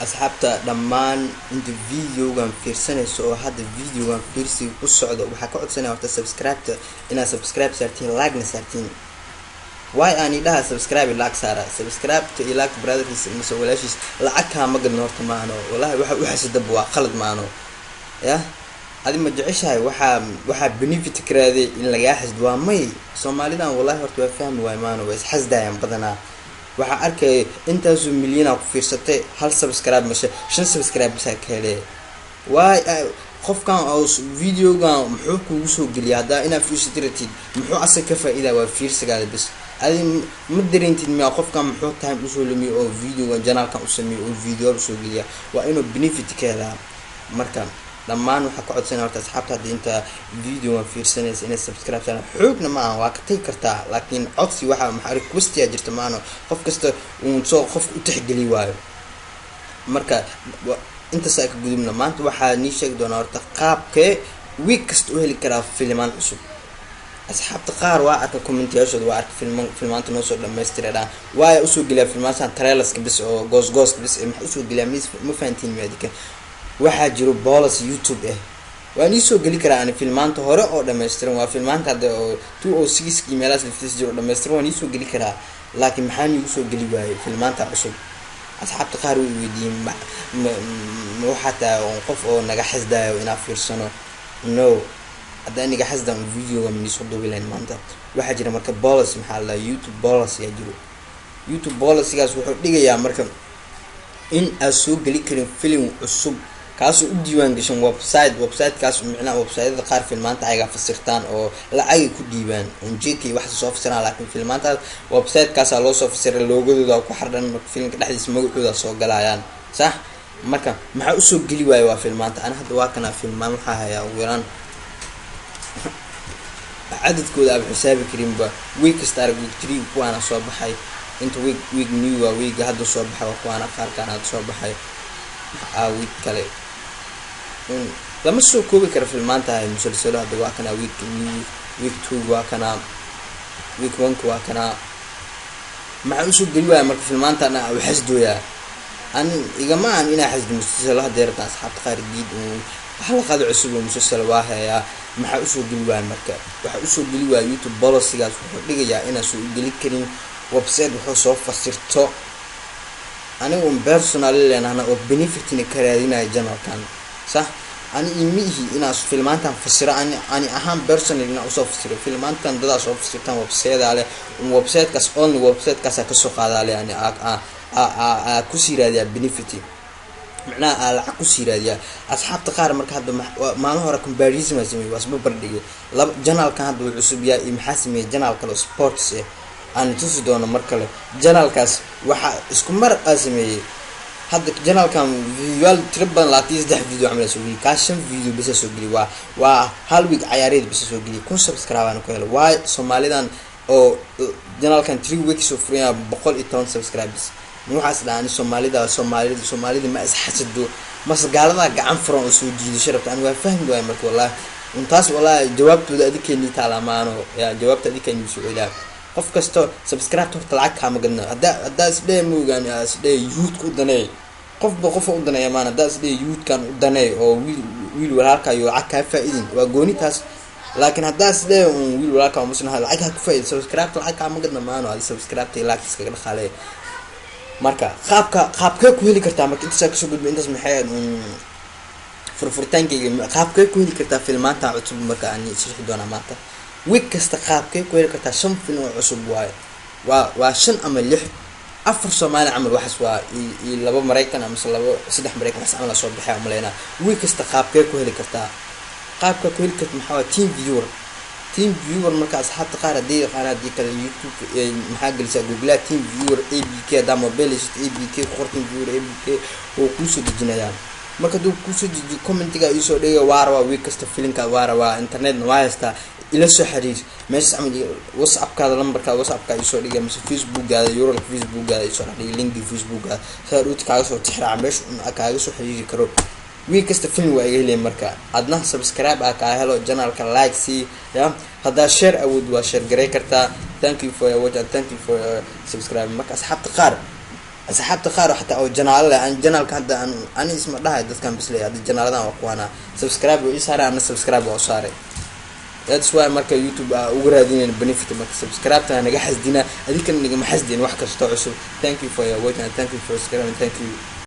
Asxaabta dhammaan inta videogan fiirsanayso oo hadda videogan fiirsiga ku socdo, waxaa ka codsanaya horta subscribe-ta inaad subscribe saartiin, like-na saartiin. Waay aan idhaha subscribe, like saara. Subscribe-ta iyo like brotherkiisa mise walaashiis lacag kaama gadno horta maano. Wallahi waxa u xasidaba waa qalad maano. Yah, adi ma jeceshahay waxaa benefit ka raaday in lagaa xasdo? Waa may. Soomaalidan wallahi horta waa fahmi waay maano, waa isxasdayaan badanaa. Waxaa arkaya intaasoo milyanaa ku fiirsatay, hal subscribe mase shan subscribe basaa ka hele. Waay qofkan oo videogan muxuu kugu soo geliya haddaa inaad fiirsati ratid? Muxuu asaga ka faa-iidaa? Waa fiirsigaada bas. Adi ma dareentid miyaa qofkan muxuu time usoo lumiya oo videogan channelkan u sameeyo oo videoyaal usoo geliya? Waa inuu benefit ka helaa. Marka dhammaan waxaa ka codsanaya horta asxaabta hadda inta videogan fiirsanaysa inay subscribe saaraan. Xoogna ma aha, waa ka tagi kartaa, laakiin codsi waxa maxaa requestiyaa jirta maano, qof kasta uun soo qofka u tixgeli waayo. Marka intaas ka gudubna. Maanta waxaa nii sheegi doonaa horta qaabkee week kasta u heli karaa filimaan cusub. Asxaabta qaar waa arka commentayaashooda, waa arka filmaanta noo soo dhamaystira dhaan. Waaya usoo geliyaa filmaantan trailerska bis oo goosgooska bis, maxaa usoo geliyaa? Mis ma fahantiin maadika? Waxaa jiro policy YouTube ah. Waa nii soo geli karaa ani filmaanta hore oo dhammaystiran, waa filmaanta hadda oo 206 kii meelahaas laftiis jiro dhammaystiran, waa nii soo geli karaa. Laakiin maxaa niigu soo geli waayey filmaanta cusub? Asxaabta qaar way weydiiyeen, ma waxaa tahay qof oo naga xasdayo inaa fiirsano? No, haddaa naga xasdan videoga maniisoo duubi lahayn maanta. Waxaa jira marka policy, maxaa la YouTube policy yaa jiro. YouTube policygaas wuxuu dhigayaa marka in aad soo geli karin film cusub kaasoo u diiwaan gashan website. Websitekaas micnaha websiteyada qaar filmaanta ayagaa fasirtaan oo lacagay ku dhiibaan unjeedka iyo waxaas soo fasiraan, laakiin filmaantaas websitekaasaa loo soo fasiray, loogadooda ku xardhan. Marka filimka dhexdiisa magacooda soo galayaan, sax. Marka maxaa usoo geli waaya waa filmaanta? Ani hadda waa kanaa filmaan waxaa hayaa ugu yaraan cadadkooda aaba xisaabi karinba. Week kasta arag, week 3 kuwaana soo baxay inta week new waa weeka hadda soo baxay, waa kuwaana qaarkaan hadda soo baxay. Maxaa week kale lama soo koobi kara filmaanta musalsalo. Hadda waa kanaa week new, week 2 waa kanaa, week 1 waa kanaa. Maxaa usoo geli waaya marka filmaantana xasdooyaa? Ani igama aan inaa xasdo musalsalo hadday rabtaan asxaabta qaar diid xalaqada cusub oo musalsal waa hayaa. Maxaa usoo geli waaya marka? Waxaa usoo geli waaya YouTube policygaas wuxuu dhigayaa inaan soo geli karin website wuxuu soo fasirto. Aniga un personally leenahna oo benefitina ka raadinaya channelkan, sax. Ani ima ihi inaan filmaantan fasiro. Ani ahaan personally inaan usoo fasiro filmaantan, dadaa soo fasirtaan websitedaa leh. Websitekaas only websitekaasa kasoo qaadaa leh. Ani aa kusii raadiyaa benefit, macnaha aa lacag kusii raadiyaa. Asxaabta qaar marka hadda maalin hore comparison aa sameeyey, waa isba bardhigay laba channelkan hadda wuu cusub yahay iyo maxaa sameeyey channel kale oo sports ah aan tusi doono mar kale. Channelkaas waxaa isku mar aa sameeyey. Hadda channelkan videoyaal tiro badan, 23 video camal soo geliy, kaa shan video bisa soo geliy, waa hal week cayaareed bisa soo geliy, 1000 subscribe aan ku helay. Waay Soomaalidan oo channelkan 3 weeks oo furaya 110 subscribers? Waxaas dhahan Soomaalida ma isxasado mase gaalada gacan furan oo soo jiidasho rabta? Ani waa fahmi waay marka wallahi intaas. Wallahi jawaabtooda adikeeni taalamaano ya, jawaabta adikeeni soo celaa. Qof kasto subscribe horta lacag kaama gadna. Haddaa isdheh moogaan, isdheh youthka u daneey, qofba qofa u daneeya maan. Haddaa isdheh youthkan u daneey oo wiil walaalka iyo lacag kaa faa-idin, waa gooni taas. Laakiin haddaa isdheh un wiil walaalka muslim lacag ha ku faa-id, subscribe lacag kaama gadna maano. Adi subscribe like iskaga dhaqaaleey. Marka qaabkee ku heli kartaa? Marka intaasaa kasoo gudba, intaas maxay furfuritaankayga. Qaabkee ku heli kartaa filmaanta cusub? Marka aan sharxi doonaa maanta week kasta qaabkee ku heli kartaa shan film oo cusub waayo. Waa shan ama lix, afar Soomaali camal waxaas waa iyo laba Maraykan amase labo saddex Maraykan waxas camal soo baxay umaleynaa. Week kasta qaabkee ku heli kartaa? Qaabka ku heli karta maxaa waa TeamViewer. TeamViewer marka asxaabta qaar haddii yaqaan, haddii kale YouTube maxaa gelisaa? Googlea TeamViewer APK. Haddaa mobile haysato, APK ku qor, TeamViewer APK oo kuusoo dejinayaa. Marka hadduu kuusoo dejiyo, commentiga iisoo dhiga: "Waa rabaa week kasta filinka, waa rabaa, internetna waa haystaa, ila soo xiriir." Meeshaas camal WhatsAppkaada, lambarkaada WhatsAppka iisoo dhigay, mise Facebookgaada, URLka Facebookgaada iisoo dhex dhigay, linki Facebookgaada, saa dhuuti kaaga soo tixraaca meesha un kaaga soo xiriiri karo. Week kasta film waa iga helaya. Marka adna subscribe ah kaa helo channelka, like see ya, haddaa share awood waa share garay kartaa. Thank you for your watch and thank you for your subscribe. Marka asxaabta qaar Asxaabta qaar xataa oo channel-o leh, aan channel-ka hadda aan ani isma dhahay dadkan bisley. Hadda channel-adan waa kuwaana subscribe oo ii saaray, ana subscribe waa u saaray. That's why marka YouTube aa uga raadinayn benefit. Marka subscribe-ta naga xasdina, adinkana nagama xasdin wax kastoo cusub. Thank you for your watching and thank you for subscribing. Thank you.